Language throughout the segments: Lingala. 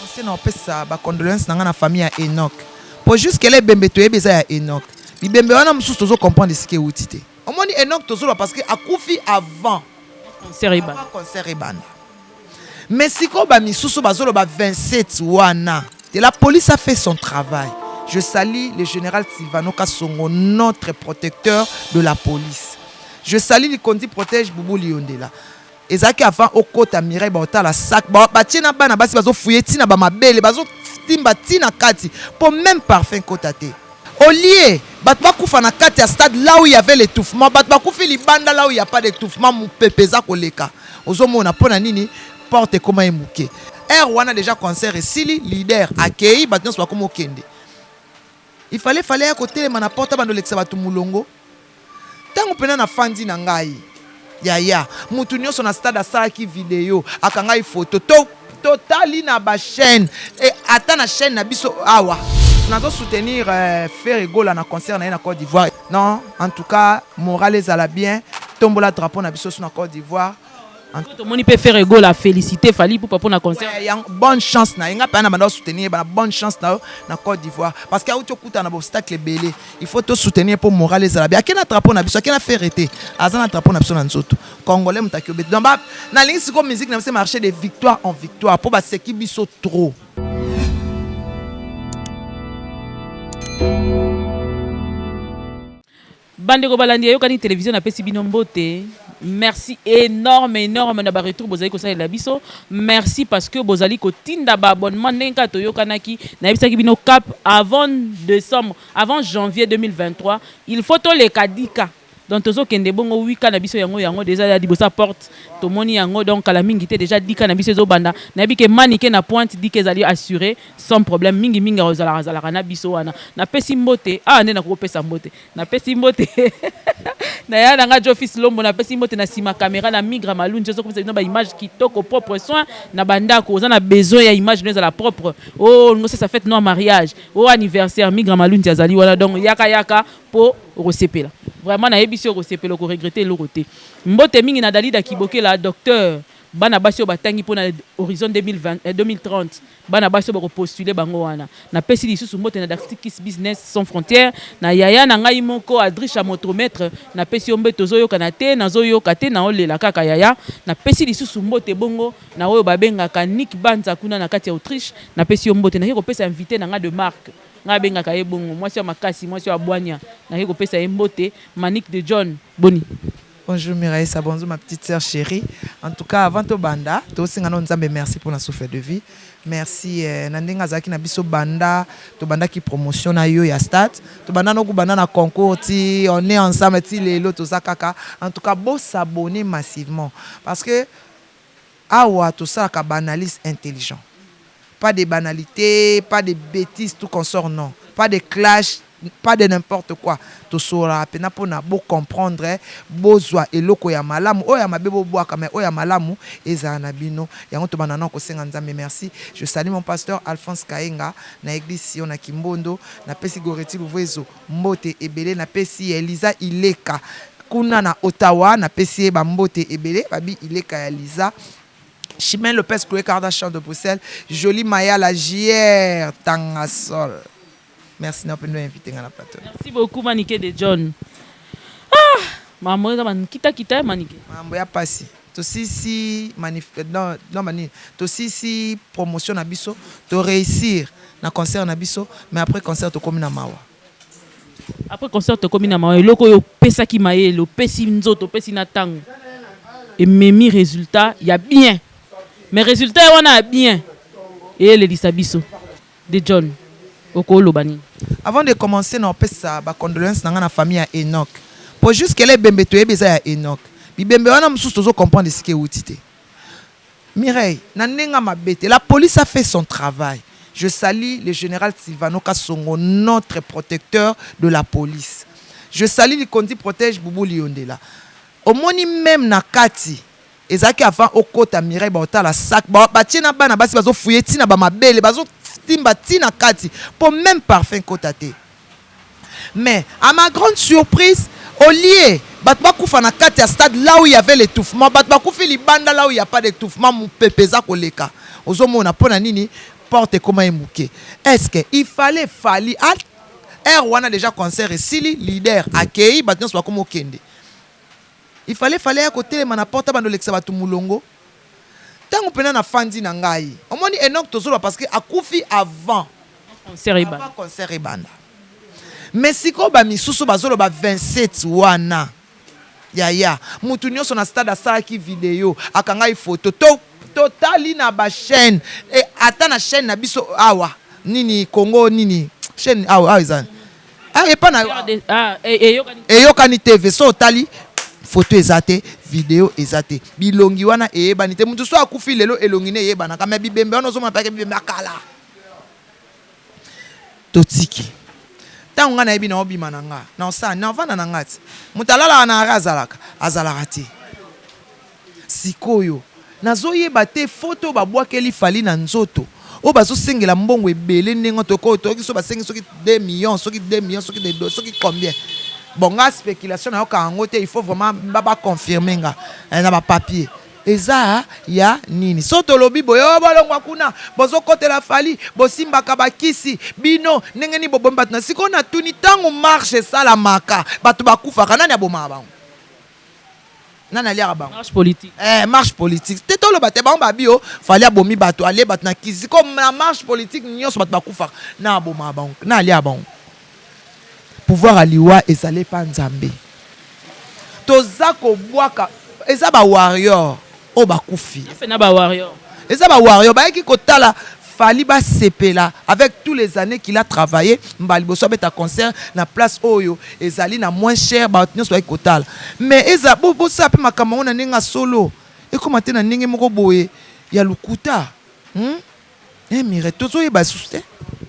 Conseil na opesa ba condoléances na nga na famille ya Enoch. Po jusque là ebembe toyebi eza ya Enoch. Bibembe wana mosusu tozo comprendre esika ewuti te. Omoni Enoch tozoloba parce que akufi avant concert ebanda. Avant concert ebanda. Mais sikoyo ba misusu bazoloba 27 wana te, la police a fait son travail. Je salue le général Sylvano Kasongo, notre protecteur de la police. Je salue Likondi protège Boubou Liondela. Ezalaki avant okota Mireille baotala sac batie na bana basi bazofouye ntina ba mabele bazotimba ntina kati po même parfum kota te. Au lieu bato bakufa na kati ya stade là où il y avait l'étouffement, bato bakufi libanda là où il y a pas d'étouffement, mopepe eza koleka. Ozomona mpo na nini porte ekoma ye moke. Heure wana déjà concert esili, leader akei, bato nyonso bakoma okende. Il fallait ya kotelema na porte bando lekisa bato mulongo. Ntango mpena nafandi na ngai yaya, mutu nyonso na stade asalaki video, akangai photo, totali na ba chaîne, e ata na chaîne na biso awa. Nazo soutenir Ferre Gola na concert na ye na Côte d'Ivoire. Non, en tout cas, moral ezala bien, tombola drapeau na biso na Côte d'Ivoire. Tomoni mpe Ferre Gola félicité Fally Ipupa mpona concert. Ouais, yang, bonne chance na ye. Nga mpe na banda soutenir bana bonne chance na yo na Côte d'Ivoire parce que auti okuta na obstacle ebele, il faut to soutenir mpo moral ezala bien. Ake na drapeau na biso, ake na Ferre te, aza na drapeau na biso na nzoto congolais, moto aki obeti. Donc nalingi sikoyo musique na biso marché de victoire en victoire mpo baseki biso trop. Bandeko balandi eyokani télévision, napesi bino mbote. Merci énorme énorme na baretour bozali kosalela biso. Merci parce que bozali kotinda baabonnement ndenge kaka toyokanaki. Nayebisaki bino cap avant décembre, avant janvier 2023, il faut toleka 10K. Donc tozokende bongo 8K na biso. Yango déjà ya liboso ya porte tomoni yango. Donc kala mingi te, déjà 10K na biso ezobanda. Nayebi ke manike na pointe 10K ezali assuré sans problème. Mingimingi azalaka azalaka na biso wana. Napesi mbote awa nde nakokopesa mbote. Napesi mbote na ya na nga Jofis Lombo. Napesi mbote na nsima caméra na Migra Malunji, ozokomisa bino baimage kitoko, propre soin na bandako. Oza na besoin ya image no ezala propre, o olingo osesa fête no mariage o anniversaire, Migra Malunji azali wana. Donc yaka yaka mpo okosepela vraiment. Nayebi si okosepela, okoregretter eloko te. Mbote mingi na Dalida Kibokela, docteur. Bana basi oyo batangi mpona horizon 2020, 2030, bana basi oyo bakopostule bango wana. Napesi lisusu mbote na Dactikis Business Sans Frontière, na yaya na ngai moko Adrisha Motromètre. Napesi yo mbote. Tozoyokana te, nazoyoka te, naolela kaka yaya. Napesi lisusu mbote bongo na oyo babengaka Nick Banza kuna na kati ya Autriche. Napesi yo mbote. Naki kopesa invité na nga de marque, ngai abengaka ye bongo mwasi ya makasi, mwasi ya bwanya. Naki kopesa ye mbote. Manique de John, boni? Bonjour Miraïsa, bonjour ma petite sœur chérie. En tout cas, avant to banda, to singa no Nzambe merci pour la souffle de vie. Merci na ndenge azalaki na biso banda, to banda ki promotion na yo ya stade. To banda no banda na concours ti on est ensemble ti lelo toza kaka. En tout cas, bo s'abonner massivement parce que awa tosalaka ba analyse intelligent. Pas de banalité, pas de bêtises tout consort, non. Pas de clash, pas de n'importe quoi. Tosolaka mpena mpona bocomprendre, bozwa eloko ya malamu. Oyo ya mabe bobwaka, mais oyo ya malamu ezala na bino. Yango tobanda na kosenga Nzambe merci. Je salue mon pasteur Alphonse Kaenga na église Sion na Kimbondo. Napesi Goreti Luvuezo mbote ebele. Napesi Elisa Ileka kuna na Ottawa, napesi ye bambote ebele. Babi Ileka ya Liza Chimène Lopez, Chloé Kardashian de Bruxelles, Jolie Maya, la JR Tangasol. Merci na pendo invité nga na plateau. Merci beaucoup Manike de John. Ah, mambo eza kita kita Manike. Mambo ya pasi. Tosisi manif non non mani tosisi promotion na biso, to réussir na concert na biso, mais après concert tokomi na mawa. Après concert tokomi na mawa. Eloko oyo opesaki mayele, opesi nzoto, opesi na ntango, ememi résultat ya bien, mais résultat wana ya bien eyelelisa biso. De John, okoloba nini? Avant de commencer, na opesa ba condoléances na nga na famille ya Enoch. Po jusque là ebembe toyebi eza ya Enoch. Bibembe wana mosusu tozo comprendre esika ewuti te. Mireille, na ndenge mabe te, la police a fait son travail. Je salue le général Sylvano Kasongo, notre protecteur de la police. Je salue Likondi protège Boubou Liondela. Omoni même na kati ezalaki avant okota Mireille baotala sac, batie na bana basi bazofouye ntina ba mabele, bazotimba ntina kati po même parfum kota te. Mais à ma grande surprise, au lieu bato bakufa na kati ya stade là où il y avait l'étouffement, bato bakufi libanda là où il y a pas d'étouffement, mopepe eza koleka. Ozomona mpo na nini Porte ekóma ye moke. Est ce que il fallait Fally heure wana déjà concert esili, leader akei, bato nyonso bakóma okende, il fallait Fally ya kotelema na porte, abanda olekisa bato molongo? Ntango mpena nafandi na ngai, omoni Enok, tozoloba parce que akufi avant concert ebanda. Avant concert ebanda. Mais sikoyo bamisusu bazoloba 27 wana, yaya, mutu nyonso na stade asalaki video, akangai photo. Totali na bachaîne e, ata na chaîne na biso awa, nini, Congo nini, chaîne awa, awa eza, ah, epa na Ah, eyokani. Eyokani TV. So otali, photo eza te, video eza te, bilongi wana eyebani te. Mutu so akufi lelo, elongi ne eyebanaka, me bibembe wana ozomona mpaka bibembe akala. Totiki ntango ngai nayebi naobima na nga, naosala, naovanda na nga ti moto alalaka na are, azalaka te. Sikoyo nazoyeba te, photo oyo babwakeli Fally na nzoto, oyo bazosengela mbongo ebele, ndenge toyoki so basengi soki 2 millions, soki 2 millions, soki de soki combien. Bon, nga spéculation nayoka yango te. Il faut vraiment baconfirme nga na bapapier eza ya nini. So tolobi boye, oyo bolongwa kuna, bozokotela Fally, bosimbaka bakisi bino ndenge nini, bobomi bato na sikoyo. Natuni, ntango marche esalamaka, bato bakufaka, nani abomaka bango? Nani aliaka bango? Marche politique. Marche politique te, toloba te. Bango babi o Fally abomi bato, alie bato na kisi. Ko na marche politique nyonso bato bakufaka, na abomaka bango, na aliaka bango? Pouvoir aliwa ezali epa Nzambe. Toza kobwaka, eza bawarrior oyo bakufi. Mpe na bawarrior. Eza bawarrior bayaki kotala Fally, basepela avec tous les années qu'il a travaillé. Mbala liboso abeta concert na place oyo ezali na moins cher, bato nyonso bayaki kotala. Mais eza bosala mpe makambo yango na ndenge ya solo, ekóma te na ndenge moko boye ya lokuta, Mire, tozoyeba lisusu te.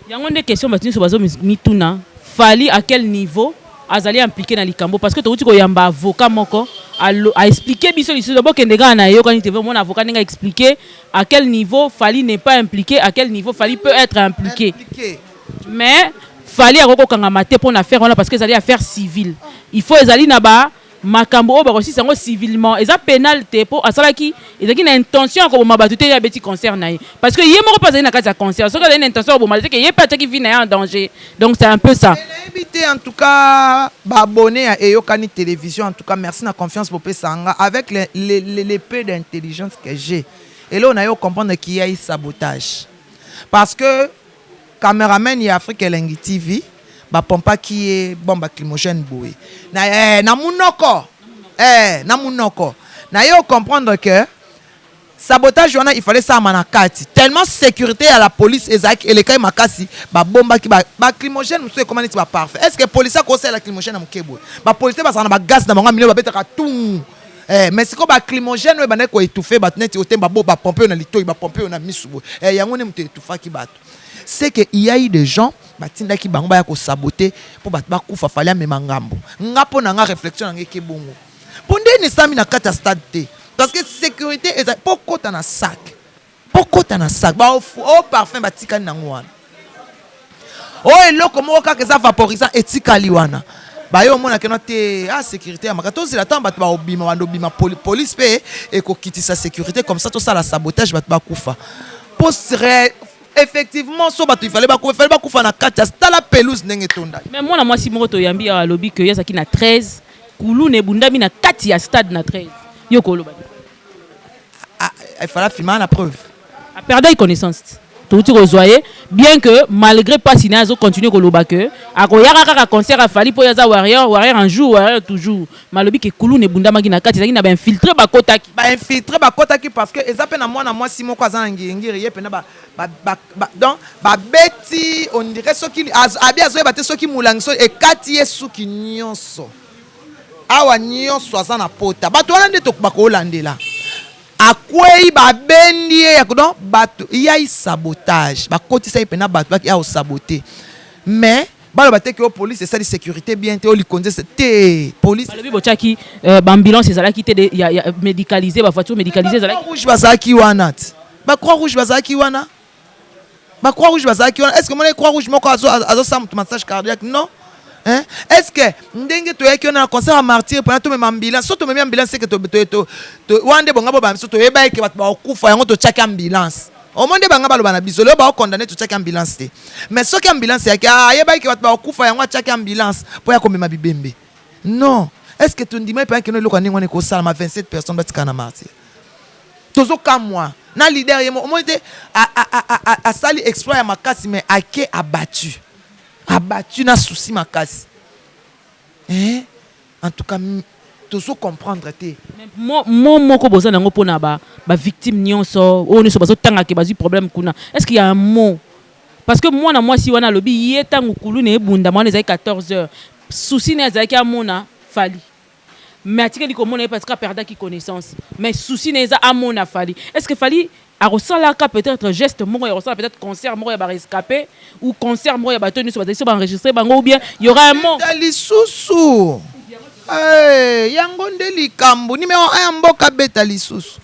Yango nde question bato nyonso bazomituna: Fally, à quel niveau azali impliqué na likambo? Parce que touti koyamba avocat moko, aexpliqué biso lisusu. Bokende kaka na Eyokani TV, omona avocat ndenge aexpliqué à quel niveau Fally n'est pas impliqué, à quel niveau Fally peut être impliqué. Impliqué. Mais Fally akoki kokangama te mpo na affaire wana, parce que ezali affaire civile. Il faut ezali na ba makambo oyo bakosisa yango civilement, eza pénal te, mpo asalaki, ezalaki na intention ya koboma bato te. Ye abeti concert na ye parce que ye moko mpe azali na kati ya concert. Soki azali na intention ya koboma te, ke ye mpe atiaki vie na ye en danger. Donc c'est un peu ça. Nayebi te. En tout cas, baabonné ya Eyokani Télévision, en tout cas merci na confiance bopesa nga. Avec les peu d'intelligence que j'ai, eloko na yo comprendre qu'il y a eu sabotage, parce que cameraman ya Afrique Elengi TV, bapompaki ye bombe lacrymogène boye na munoko, na munoko na ye. Comprendre que sabotage wana, il fallait salama na kati, tellement sécurité ya la police ezalaki elekaki makasi. Babombaki balacrymogène mosusu ekoma neti baparfum. Est ce que police akosala lacrymogène na moke boye? Bapolicier bazala na bagaz na bango ya minene, babetaka tung. Mais sikoyo balacrymogène oyo ebandaki koétouffe bato, neti otemba bo bapompe oyo na litoi, bapompe oyo na misu boye, yango nde moto etufaki bato. C'est que il y a eu des gens batindaki bango baya kosabote mpo bato bakufa, Fally amema ngambo. Nga, mpo na nga, réflexion na nga eke bongo, mpo ndeni esalami na kati ya stade te, parce que sécurité eza mpo kota na sac, mpo kota na sac o parfum batikali nango wana, oyo eloko moko kaka eza vaporisant etikali wana. Baye omona keno te, a sécurité ya maka. Tozela ntango bato baobima, bando obima, police mpe ekokitisa sécurité, comme ça tosala sabotage, bato bakufa. Mpo effectivement, so bato ifale bakufa, ifale bakufa na kati ya tala pelouse ndenge etondaki. Mais mwana mwasi moko toyambi awa alobi ke ye azalaki na 13, kuluna ebundami na kati ya stade na 13. Yo koloba? Ah, il fallait filmer na preuve. Aperdaki connaissance, touti kozwa ye, bien que malgré mpasi na ye, azocontinue koloba ke akoyaka kaka concert a Fally, mpo ye aza warrior, warrior un jour, warrior toujours. Malobi ke kuluna ebundamaki na kati, ezalaki na bainfiltré bakotaki. Bainfiltré bakɔtaki, parce que eza mpe na mwana mwasi moko aza na Ngiringiri, ye mpena donc babeti, on dirait soki abi azoyeba te soki molangi so ekati ye suki nyonso awa nyonso, aza na pota. Bato wana nde bakolandela, akwei, babendi ye ya donc bato yai sabotage, bakotisa ye mpena bato baki ya kosabote. Mais baloba te ke o police esali sécurité bien te, o likonzi te, police. Balobi botiaki baambulance ezalaki te ya médicalisé, bavoiture médicalisé ezalaki. Rouge bazalaki wana ti, bacroix rouge bazalaki wana, bacroix rouge bazalaki wana. Est ce que mona croix rouge moko azosala moto massage cardiaque? Non, hein? Est ce que ndenge toyaki wana na concert ya Martyr, mpona tomema ambulance, so tomemi ambulance, eke wana nde bonga bobama biso, toyeba eke bato bakokufa, yango totiaki ambulance. Omoni nde banga baloba na biso lelo, baokondane totiaki ambulance te. Mais soki ambulance eyaki, ayebaki ke bato bakokufa, yango atiaki ambulance mpo ya komema bibembe. Non, est ce que tondima epai keno eloko ya ndenge wana ekosalama? 27 personnes batikala na Martyr. Tozokamwa na leader ye moko. Omoni te, asali exploit ya makasi, mais ake abattu, abattu na souci makasi, eh? En tout cas, tozo comprendre te. Mo moko boza nango mpona bavictime nyonso oyo nyonso bazotangaka, bazwi problème kuna, est ce qu'il y a un mot? Parce que mwana mwasi wana alobi ye ntango kuluna ebundama wana ezalaki 14 heures, souci na ye azalaki amona Fally, mais atikeli komona ye parce que aperdaki connaissance. Mais souci na ye eza amona Fally. Est ce que Fally akosalaka peut-être geste moko ya kosala peut-être concert moko ya barescapé ou concert moko ya bato nyonso bazali so baenregistre bango, ou bien y aura un mot? Lisusu, hey, yango nde likambo numéro 1 ya mboka abeta lisusu,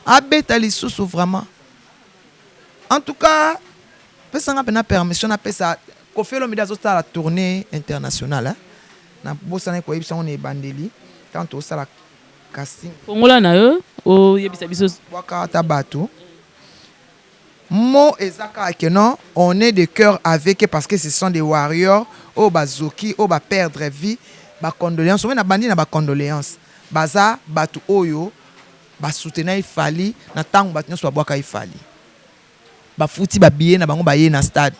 abeta lisusu vraiment. En tout cas, pesanga mpena permission napesa Koffi Olomide. Azosala tournée internationale, hein? Nabosana koyebisa ngo na ebandeli ntango tozosala casting. Fongola na yo, oyebisa biso. Bwaka ata bato mo eza kaka ke non, on est de cœur avec eux parce que ce sont des warriors oyo bazoki, oyo baperdre vie. Bacondoléance oyo na bandi na bacondoléance, baza bato oyo basoutenir Fally na ntango bato nyonso babwaka Fally, bafuti babillet na bango, baye na stade,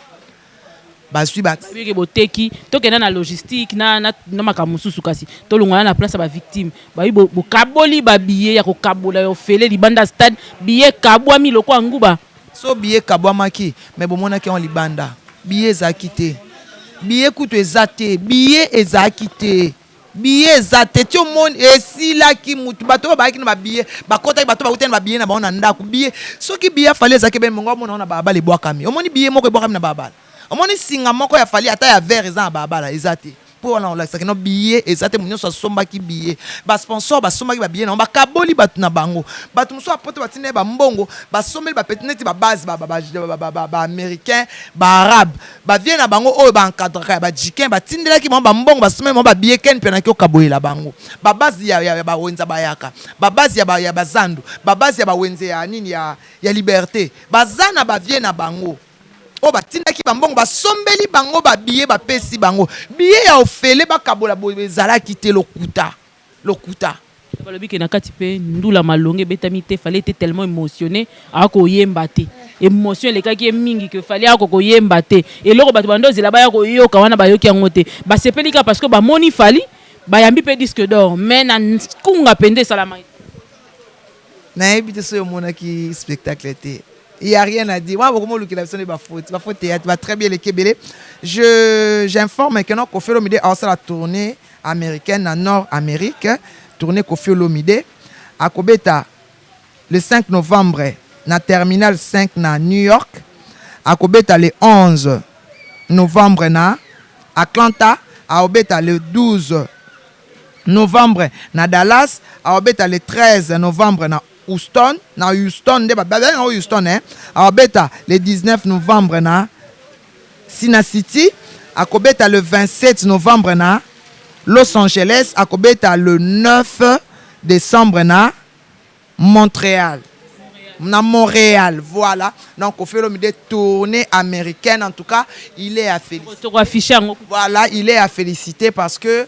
bazwi ba Babiki boteki, tokenda na logistique na makambo mosusu, kasi tolongwana na place ya bavictime. Bayi bokaboli babillet ya kokabola ya ofele libanda stade, billet kabwami lokwa nguba. So billet kabwamaki, me bomonaki yango libanda, billet ezalaki te. Billet kutu eza te, billet ezalaki te, billet eza te. Ti omoni esilaki mutu, bato oyo bayaki na babillet bakotaki, bato bakutaki na babillet na bango na ndako. Billet, soki billet ya Fally ezalaki ebele, mongo omona yango na balabala ebwakami. Omoni billet moko ebwakami na balabala, omoni singa moko ya Fally ata ya vert eza na balabala, eza te. Mpo wana olakisaki no billet eza te. Moto nyonso asombaki billet, basponsor basombaki babillet na bango, bakaboli bato na bango. Bato mosusu apoto batinda ye bambongo, basombeli bapeti neti babase baaméricain, baarabe, bavie na bango oyo baencadraka ya bajikin, batindelaki bango bambongo, basombeli bango babillet. Ken mpe naki okaboyela bango babase ya bawenza, bayaka babase ya bazandu, babase ya bawenze ya nini, ya Liberté, baza na bavie na bango oyo batindaki bambongo, basombeli bango babillet, bapesi bango billet ya ofele, bakabola boye. Ezalaki te, lokuta, lokuta. Balobi ke na kati mpe ndula malonge ebetami te. Fally était tellement émotionné, akoyemba te. Émotion elekaki ye mingi ke Fally ako koyemba te. Eloko bato bando ozela baya koyoka wana, bayoki yango te. Basepeli kaka parce que bamoni Fally, bayambi mpe disque d'or, mais na nkunga mpenza esalamaki. Nayebi te soki omonaki spectacle te. Il y a rien à dire. Moi, beaucoup molukela biso nde bafaute, bafaute théâtre ba très bien eleki ebele. Je j'informe que non, Koffi Olomide aosala tournée américaine na Nord Amérique. Tournée Koffi Olomide, akobeta le 5 novembre na Terminal 5 na New York, akobeta le 11 novembre na Atlanta, akobeta le 12 novembre na Dallas, akobeta le 13 novembre na Houston, na Houston nde babenga Houston, eh? Akobeta le 19 novembre na Sina City, akobeta le 27 novembre na Los Angeles, akobeta le 9 décembre na Montréal, na Montréal. Voilà, donc Koffi Olomide, tournée américaine. En tout cas, il est à féliciter. Voilà, il est à féliciter parce que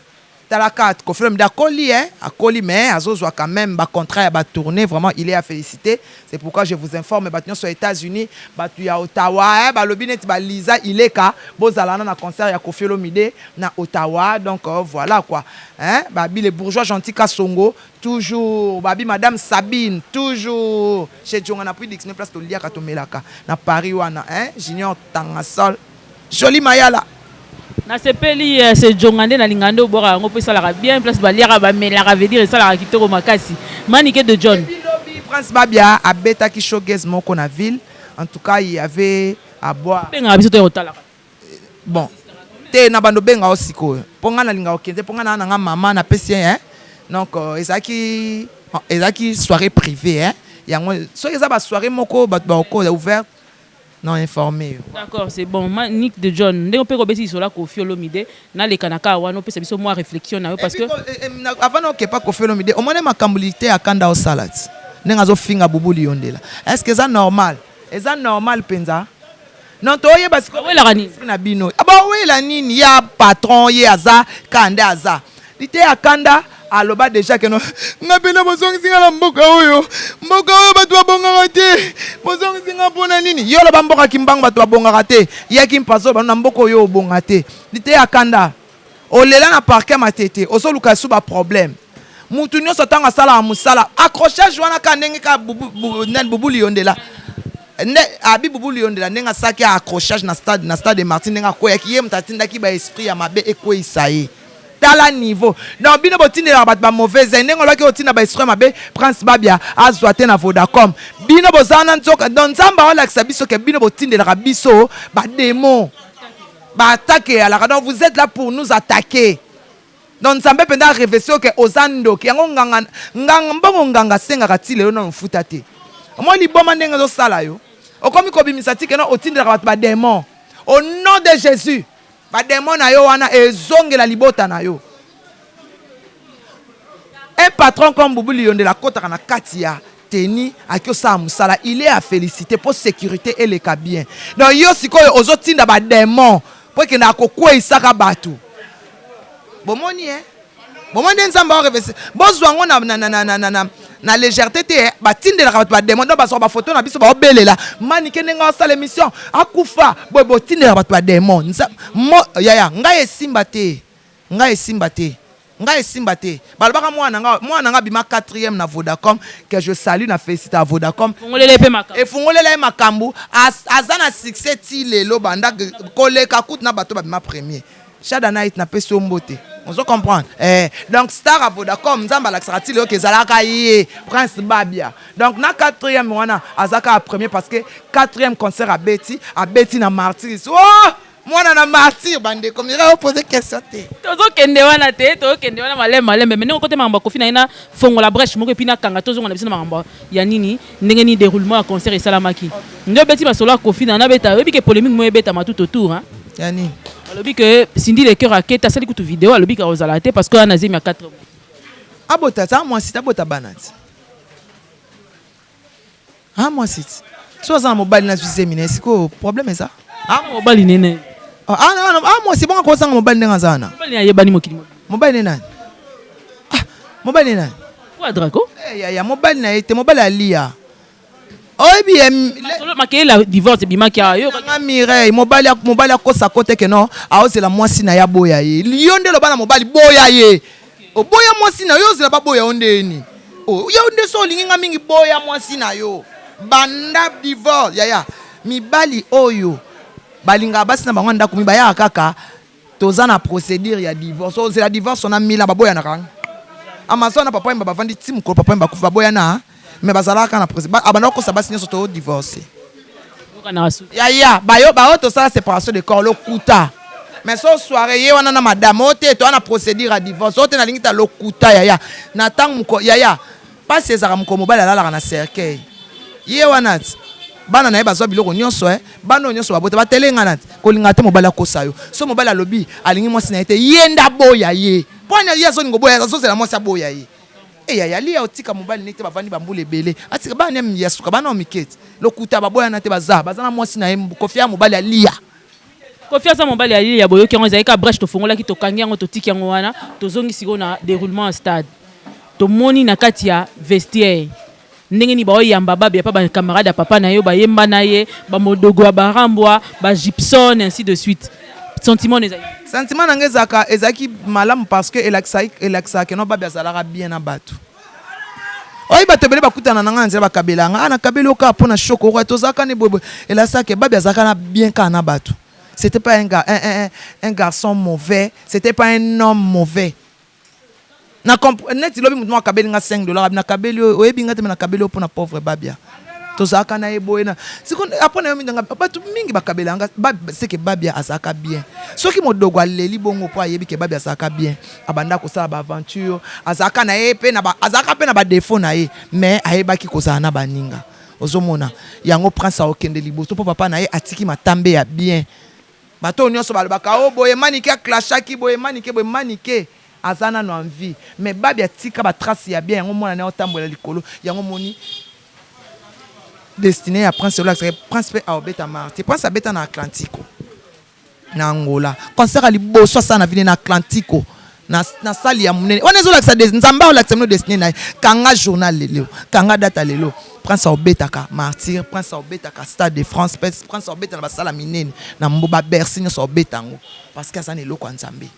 talaka Koffi Olomide akoli, hein, akoli, mais azozwa quand même bacontrat ya batournée. Vraiment, il est à féliciter. C'est pourquoi je vous informe, bato nyonso ya États-Unis, bato ya Ottawa, hein, balobi neti baliza ileka, bozala na concert ya Koffi Olomide na Ottawa. Donc voilà quoi, hein, babi les bourgeois gentil Kasongo toujours, babi madame Sabine toujours chez Djonga na Puy Dixme, place toliaka tomelaka na Paris wana, hein, Junior Tangasol, Joli Mayala. Nasepeli se Jonga nde nalinga nde obwaka yango mpo esalaka bien. Place baliaka, bamelaka, veut dire esalaka kitoko makasi. Manike de John. Lobi Prince Babia abetaki showcase moko na ville. En tout cas, il y avait à boire. Bengaka biso to ya kotalaka. Bon te, na bando benga o sikoyo mpo ngai nalinga kokende, mpo ngai naa nanga mama napesi ye, hein? Donc ezalaki soirée privée, hein? Yango soki eza basoirée moko bato bakokola ouverte, non informé yo. D'accord, c'est bon. Nick de John, ndenge mpe kobeti lisolo ya Koffi Olomide, naleka na kaka wana, opesa biso mwa réflexion na yo parce que Avant naokepa Koffi Olomide, omoni makambo lite ya kanda osala ti ndenge azofinga Bubu Liyondela, est ce que eza normal? Eza normal mpenza? Non, toyeba sikoyo Bawelaka nini? na bino. Bawela nini? Ya patron, ye aza kaka nde aza lite ya kanda. Aloba déjà que non, nga mpena bozongisi nga na mboka oyo, mboka oyo bato babongaka te. Bozongisi nga mpona nini? Yo oloba mboka Kimbangu bato babongaka te, yaki mpaso bano na mboka oyo obonga te. Lite ya kanda, olela na parquet Matete, ozoluka su baproblème. Mutu nyonso ntango asalaka mosala, accrochage wana kaka ndenge kaka nani, Bubu Liyondela nde abi Bubu Liyondela, ndenge asalaki accrochage na stade de Martyr, ndenge akweyaki, ye moto atindaki baesprit ya mabe ekweyisa ye. Tala niveau. Donc bino botindelaka bato bamauvaise, ndenge olobaki otinda baesprit ya mabe, Prince Babia azwa te na Vodacom. Bino bozala na nzoka. Donc Nzambe aolakisa biso que bino botindelaka biso badémon, baattaque eyalaka. Donc vous êtes là pour nous attaquer. Donc Nzambe mpenza arevesi oke oza ndoki. Yango nganga, nganga mbongo, nganga asengaka ti lelo nano futa te. Omoi liboma ndenge ezosala yo, okomi kobimisa ti keno otindelaka bato badémon. Au nom de Jésus, badémon na yo wana ezongela libota na yo. Un patron comme Bubu Liyondela akɔtaka na kati ya teni, aki osala mosala, il est à féliciter mpo sécurité eleka bien. Donc yo sikoyo ozotinda badémon mpo ekendaka kokweyisaka bato. Bomoni e, bomoni nde Nzambe aorevese. Bozwa yango na légèreté te. Batindelaka bato badémon. Donc bazwaka bafoto na biso, baobelela Manike ndenge asala émission, akufa boye. Botindelaka bato badémon. Yaya, ngai esimba te, ngai esimba te, ngai esimba te. Balobaka mwana nga, mwana nga abima 4e na Vodacom, que je salue, na félicite ya Vodacom. Fongolele mpe makambo. Efungolela ye makambo. Aza na succès ti lelo, banda koleka kutu na bato babima premier. Shada Night, napesi yo mbote. Ozo comprendre? Donc star ya Vodacom, Nzambe alakisaka ti lelo que ezalaka ye Prince Babia. Donc na quatrième wana aza kaka premier, parce que quatrième concert abeti, abeti na Martyrs. Oh, mwana na Martyr, bandeko mira opose question te. Tozokende wana te, tozokende wana malembe malembe. Mais ndenge okote makambo ya Kofi na ye, na fongola brèche moko et puis nakanga, tozonga na biso na makambo ya nini, ndenge nini déroulement ya concert esalamaki. Nde obeti masolo ya Kofi na nabeta, oyebi que polémique moko ebetama tout autour, hein? Ya nini? Alobi que Cindy Le Cœur akete, asali kutu video, alobi ka kozala te parce que wana zemi ya 4 mois. Abota ti, mwasi ti, abota bana ti. A mwasi ti, so aza na mobali, nazwi zemi na ye, sikoyo problème eza? Mobali nene. A mwasi bongo akozanga mobali ndenge aza wana? Mobali ayebani mokili. Mobali ne nani? Ah, mobali ne nani? Quadrako. Ya mobali na ye te, mobali alia, oyebi ye. Makelele ya divorce ebimaki awa yo. Nga Mireille, mobali, mobali akosa ko te que non, aozela mwasi na ye aboya ye. Yo nde loba na mobali, boya ye, oboya mwasi na yo, ozela baboya yo ndeni? Yo nde so olingi nga mingi, boya mwasi na yo, banda divorce. Yaya, mibali oyo balingaka basi na bango ya ndako mi bayaka kaka, toza na procédure ya divorce, ozela divorce na mila baboyanaka. Amazon na Papa Yemba bavandi ti mokolo Papa Yemba akufa, baboyana, mais bazalaka na procédure. Abanda kokosa basi nyonso, to divorce. Yaya, bayo baoyo tosala séparation de corps, lokuta. Mais so soirée ye wana na madame oyo te, toza na procédure ya divorce oyo te, nalingi ta lokuta. Yaya, na ntango moko, yaya, mpasi ezalaka mokolo mobali alalaka na cercueil. Ye wana ti bana na ye bazwa biloko nyonso, bana oyo nyonso babota batelengana ti kolinga te. Mobali akosa yo. So mobali alobi alingi mwasi na ye te, ye nde aboya ye. Mpo ani ye azolinga oboya? Azozela mwasi aboya ye. Eyaya, lia, otika mobali nete bavandi bambula ebele, atika bana ya suka, bana oyo mike ti lokuta. Baboyana te, baza na mwasi na ye. Kofi ya mobali alia. Kofi aza mobali ya Lilia. Boyoki yango, ezalaki ka brèche tofongolaki, tokangi yango, totiki yango wana. Tozongi sikoyo na déroulement ya stade. Tomoni na kati ya vestiaire ndenge nini baoyamba Babia pa bacamarade ya papa na ye, bayemba na ye, bamodogo ya barambwa, bagipson, ainsi de suite. Sentiment ezali? Sentiment na ngai ezalaka, ezalaki malamu, parce que elakisaka que non, Babi azalaka bien na bato oyo. Bato ebele bakutana na ngai na nzela, bakabela nga, ah, nakabeli yo kaka mpo na shoko oyo tozalaka ne boyeboye. Elakisaka Babi azalaka na bien kaka na bato. C'était pas un garçon mauvais, c'était pas un homme mauvais. Na neti lobi moto moko akabeli nga 5 dollar, nakabeli oyo, oyebi nga te, mais nakabeli oyo mpona pauvre Babia, tozalaka na ye boye. Na siko apres na yo mingi, bato mingi bakabela nga seke Babia azalaka bien. Soki modogo aleli bongo mpo ayebi que Babia azalaka bien, abanda kosala baaventure, azalaka na ye mpe, azalaka mpe na badéfaut na ye, mais ayebaki kozala na baninga. Ozomona yango, Prince akokende liboso mpo papa na ye atiki matambe ya bien. Bato oyo nyonso balobaka o boye, Manike aclashaki boye, Manike boye, Manike aza nano en vie, mais Babi atika batrace ya bien. Yango mwana na ye otambola likolo yango moni. Destinée ya Prince olakisaka Prince mpe aobeta Martyr. Prince abeta na Atlantico na Angola. Concert ya liboso asala na vine na Atlantico na salle ya monene wana, ezolakisa Nzambe aolakisa bino destinée na ye. Kanga journal lelo, kanga date lelo. Prince aobetaka Martyr, Prince aobetaka Stade de France, Prince aobeta na basala minene na mbo baBercy nyonso, aobeta yango parce que aza na eloko ya Nzambe.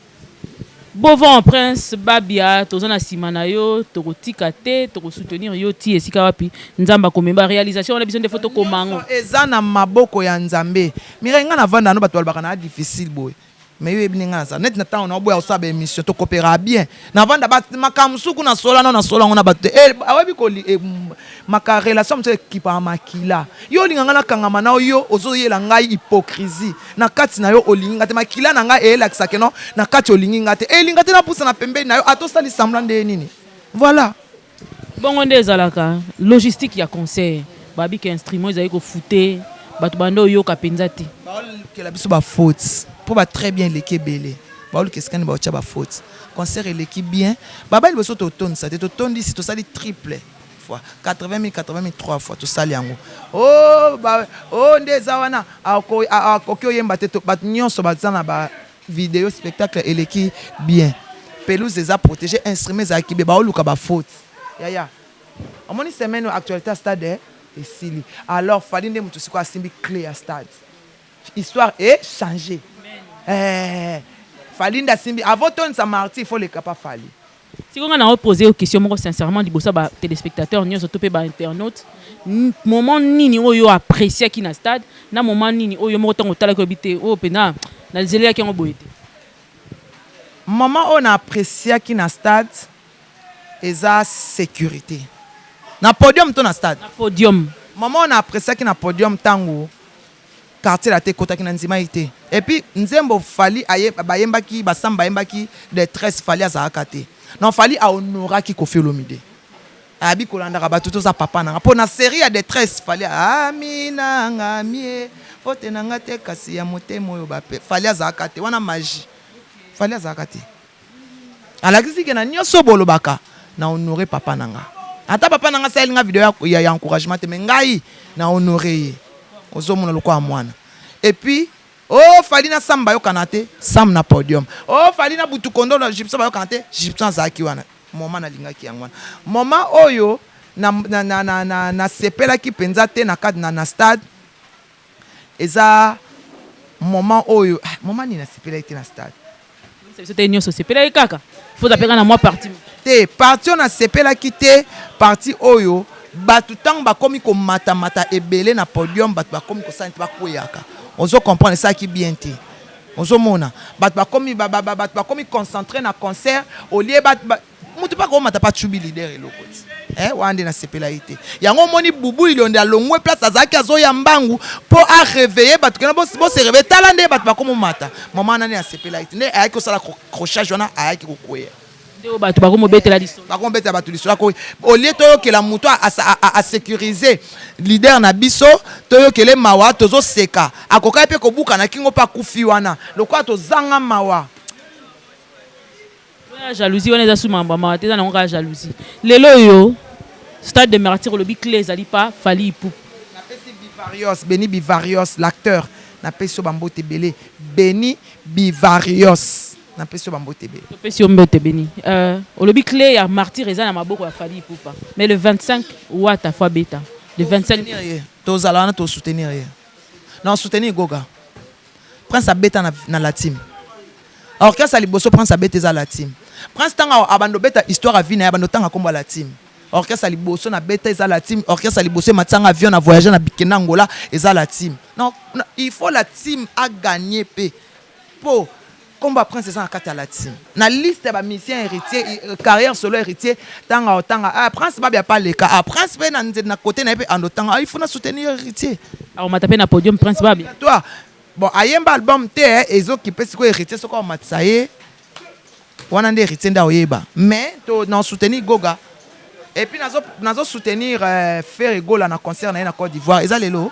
Bovon Prince Babia, toza na nsima na yo, tokotika te, tokosoutenir yo ti esika wapi Nzambe akomema réalisation wana. Biso nde fo tokoma yango. Eza na maboko ya Nzambe. Mireille, ngai navanda no, bato balobaka na difficile boye, mais yo yebi ndenge naza neti na ntango naoboya kosala baémission, tokopera bien. Navanda makambo mosuku nasola nao, nasola yango na bato te. Ayebi maka relation mosusu ekipaka makila. Yo olinga ngai nakangama na yo, ozoyela ngai hypocrisie na kati na yo. Olingi nga te, makila na ngai eyelakisaka no na kati olingi nga te, elinga te napusa na pembeni na yo, ata osali semblant nde nini. Voilà. Bongo nde ezalaka logistique ya concert. Babika instrument ezali kofute bato banda oyoka mpenza te. Baolukela biso bafaute mpo ba très bien eleki ebele. Baoluka esika nini baotya bafaute. Concert eleki bien, baba liboso totondisa te, totondisi, tosali triple fois 80 000, 80 000, trois fois tosali yango. Oh, oh, nde eza wana akoki oyemba te. Bato nyonso baza na ba video, spectacle eleki bien, pelouse eza protégé, instrument ezalaki bien. Baoluka bafaute yaya. Omoni semaine oyo actualité ya stade esili. Alors Fally nde moto sikoyo asimbi clé ya stade, histoire echangé. Fally nde asimbi. Avant tondisa Martyr, il faut leka pa Fally. Sikoyo nga na opose yo question moko sincèrement liboso ya batéléspectateur nyonso to mpe bainternaute: moment nini oyo appréciaki na stade, na moment nini oyo moko ntango otalaki oyebi te oyo mpenza nazelelaki yango boye te? Moment oyo na appréciaki na stade eza sécurité na podium to na stade? Na podium. Moment oyo na appréciaki na podium, ntango Quartier Latin ekotaki na ndima ye te, et puis nzembo Fally bayembaki, basamba bayembaki Détresse, Fally azalaka te. Non, Fally ahonoraki Koffi Olomide, ayabi kolandaka bato toza papa nanga mpo na série ya Détresse. Fally aminanga mie fote nanga te, kasi ya motema oyo bape. Fally azalaka te wana, magie. Fally azalaka te, alakisi ke na nyonso bolobaka na honore papa na nga. Ata papa na nga asaleli nga video ya encouragement te, mais ngai na honore ye. Ozomona lokola mwana. Et puis oh, Fally na Sam bayokana te, Sam na podium. Oh, Fally na Butu Kondo na Gibson bayokana te, Gibson azalaki wana. Moment nalingaki yango wana. Moment oyo nasepelaki mpenza te na kati na stade eza moment oyo, ah, moment nini nasepelaki te na stade? Biso te nyonso osepelaki kaka, faut apeka na mwa parti. Te, parti oyo nasepelaki te, parti oyo bato ntango bakomi komatamata ebele na podium, bato bakomi kosala neti bakweyaka. Ozo comprendre, esalaki bien te. Ozomona bato bakomi concentré na concert olie mutu mpe akomata mpe acubi leader eloko ti. Wana nde nasepela ye te. Yango omoni Bubu Ilionde alongwe place azalaki, azoya mbangu mpo aréveille bato kena bose réveille. Tala nde bato bakomomata. Mama nani asepela ye te, nde ayaki kosala crochage wana, ayaki kokweya. Nde oyo bato bakomobetela lisolo. Bakomobetela bato lisolo. Olie toyokela moto asécuriser leader na biso, toyokele mawa, tozoseka. Akokaki mpe kobuka na kingo mpe akufi wana, lokola tozanga mawa. Wana jalousie wana eza su mambo mawa te, eza nango kaka jalousie. Lelo oyo Stade de Martyr, olobi clé ezali pa Fally Ipupa. Napesi Bivarios, Beni Bivarios l'acteur, napesi yo bambote ebele. Beni Bivarios, napesi yo bambote ebele. Topesi yo mbote, Beni. Olobi clé ya Martyr eza na maboko ya Fally Ipupa, mais le 25 wata fo abeta le 25. Ye tozala wana, tosoutenir ye na soutenir Goga. Prince abeta na la team, orchestre ya liboso Prince abeta eza la team. Prince ntango abanda obeta histoire ya vie na ye, abanda otanga nkombo ya la team. Orchestre ya liboso na beta eza la team, orchestre ya liboso ematisanga avion na voyage na bikenda Angola eza la team. Non, il faut la team agagner mpe mpo nkombo ya Prince eza na kati ya la team, na liste ya bamusicien Héritier, carrière solo Héritier. Ntanga otanga, ah, Prince Babia paleka, ah, Prince mpe na côté na ye mpe ando tanga, ah, il faut na soutenir Héritier. Akomata mpe na podium, Prince Babia? Toi bon, ayemba album te, ezokipe sikoyo Héritier. Soki aomatisa ye wana nde Héritier nde aoyeba, mais to na soutenir Goga et puis nazo soutenir Ferre Gola na concert na ye na Côte d'Ivoire. Eza lelo?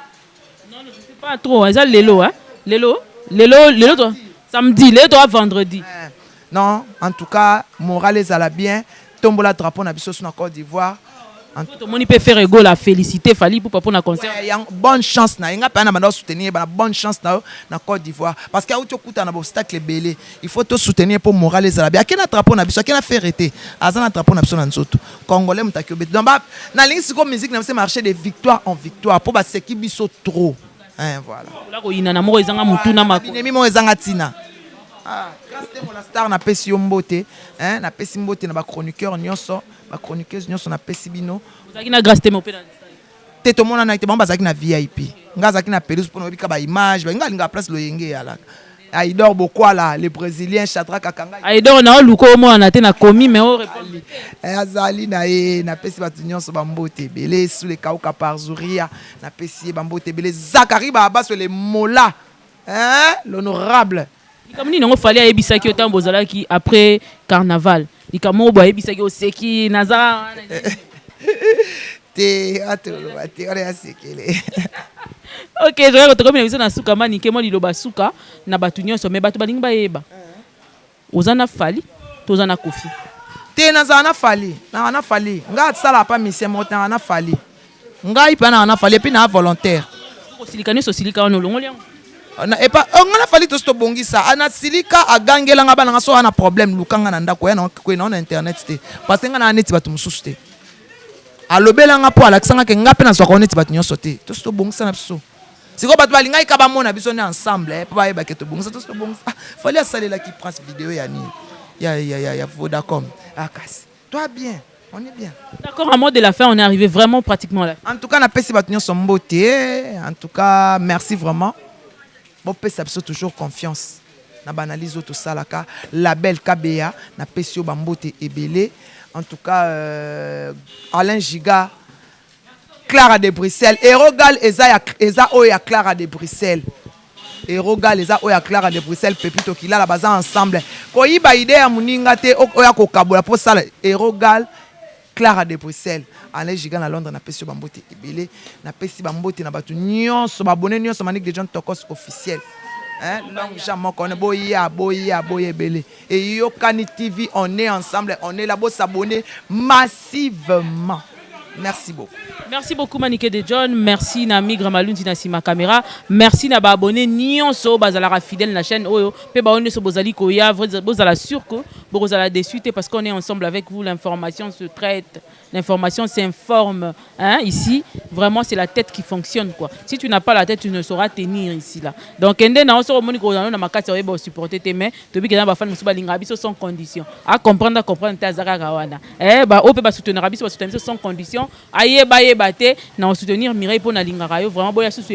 Non, non, je sais pas trop. Eza lelo, hein? Lelo, lelo, lelo to samedi, lelo to vendredi. Non, en tout cas moral ezala bien. Tombola drapeau na biso so na Côte d'Ivoire. Tomoni mpe Ferre Gola félicité Fally Ipupa mpona concert. Ouais, bonne chance na ye. Nga mpe na banda soutenir bana, bonne chance na yo na Côte d'Ivoire, parce que auti okutana na baobstacle ebele. Il faut tosoutenir mpo moral ezala bien. Ake na drapeau na biso, ake na Ferre te, aza na drapeau na biso na nzoto. Congolais moto aki obeti. Donc nalingi sikoyo musique na biso marché de victoire en victoire, mpo baseki biso trop, hein, voilà. Ola koyinana moko ezanga motu na makolo. Binemi moko ezanga ntina. Ah, Grâce Temo la star, napesi yo mbote, hein, napesi mbote na bachroniqueur nyonso, bachroniqueuse nyonso, napesi bino. Ozalaki na Grâce Temo mpe na Te, tomonanaki te. Bango bazalaki na VIP, nga azalaki na pelouse mpona oyebika baimage. Nga alingaka place loyenge eyalaka. Aidor Bokwala le Brésilien, Shadrak akanga. Aidor na oluka omonana te na komi, mais orépondre. Azali na ye. Napesi bato nyonso bambote ebele. Sule Kauka par Zuria, napesi ye bambote ebele. Zakari Baabaso le Mola, hein, l'honorable. Likambo nini yango Fally ayebisaki yo ntango bozalaki après carnaval? Likambo moko boye ayebisaki, oseki naza? Te, atoloba te, wana ya sekele. Ok, joyaka, tokomi na biso na suka. Manike, mwa liloba suka na bato nyonso, mais bato balingi bayeba, oza na Fally to oza na Kofi? Te, nazala na Fally, nazala na Fally. Ngai asalaka pa mission moko te, nazala na Fally. Ngai mpe nazala na Fally et puis naa volontaire. Kosilika nyonso osilika wana, olongoli yango? Epa ngai na Fally tosi tobongisa. Nasilika, agangelanga bana nga. So wana problème, lukanga na ndako ya na na internet te, parce que ngai naa neti bato mosusu te. Alobelanga mpo alakisanga ke nga mpe nazwaka neti bato nyonso te. Tosi tobongisa na biso. Sikoyo bato balingaki ka bamona biso nde ensemble mpo bayebake tobongisa. Tosi tobongisa. Ah, Fally asalelaki Prince video ya nini ya Vodacom. Ah, kasi toi bien, on est bien. D'accord, à mot de la fin, on est arrivé vraiment pratiquement là. En tout cas, napesi bato nyonso mbote. En tout cas, merci vraiment. Bopesa biso toujours confiance na baanalyse oyo tosalaka. Label KBA, napesi yo bambote ebele. En tout cas, Alain Giga, Clara de Bruxelles, Erogal eza, ya, eza oyo ya Clara de Bruxelles. Erogal eza oyo ya Clara de Bruxelles. Pepito Kilala, baza ensemble. Koyiba idée ya moninga te, oyo akokabola mpo sala Erogal. Clara de Bruxelles, Alain Giga na Londres, napesi yo bambote ebele. Napesi bambote na bato nyonso, babone nyonso. Manik de John Tokos officiel, hein? Longue jambe moko wana, boya, boya, boya ebele. Eyokani TV, on est ensemble, on est là. Bosabonner massivement. Merci beaucoup. Merci beaucoup, Manike de John. Merci na Migra Malunzi na sima caméra. Merci na ba abonné nyonso bazalaka fidèle na chaîne oyo. Pe ba nyonso bozali koya, bozala sûr que bozala déçu parce qu'on est ensemble avec vous. L'information se traite, l'information s'informe. Hein, ici, vraiment, c'est la tête qui fonctionne, quoi. Si tu n'as pas la tête, tu ne sauras tenir ici là. Donc ende na oso omoni ko na makati oyeba supporter te, mais tobi ke na ba fan musu balinga biso sans condition. À comprendre, à comprendre te, azaka wana. Eh ba ope ba soutenir biso, ba soutenir biso sans condition. Ayeba yeba te na soutenir Mireille mpo nalingaka yo vraiment. Boya susu.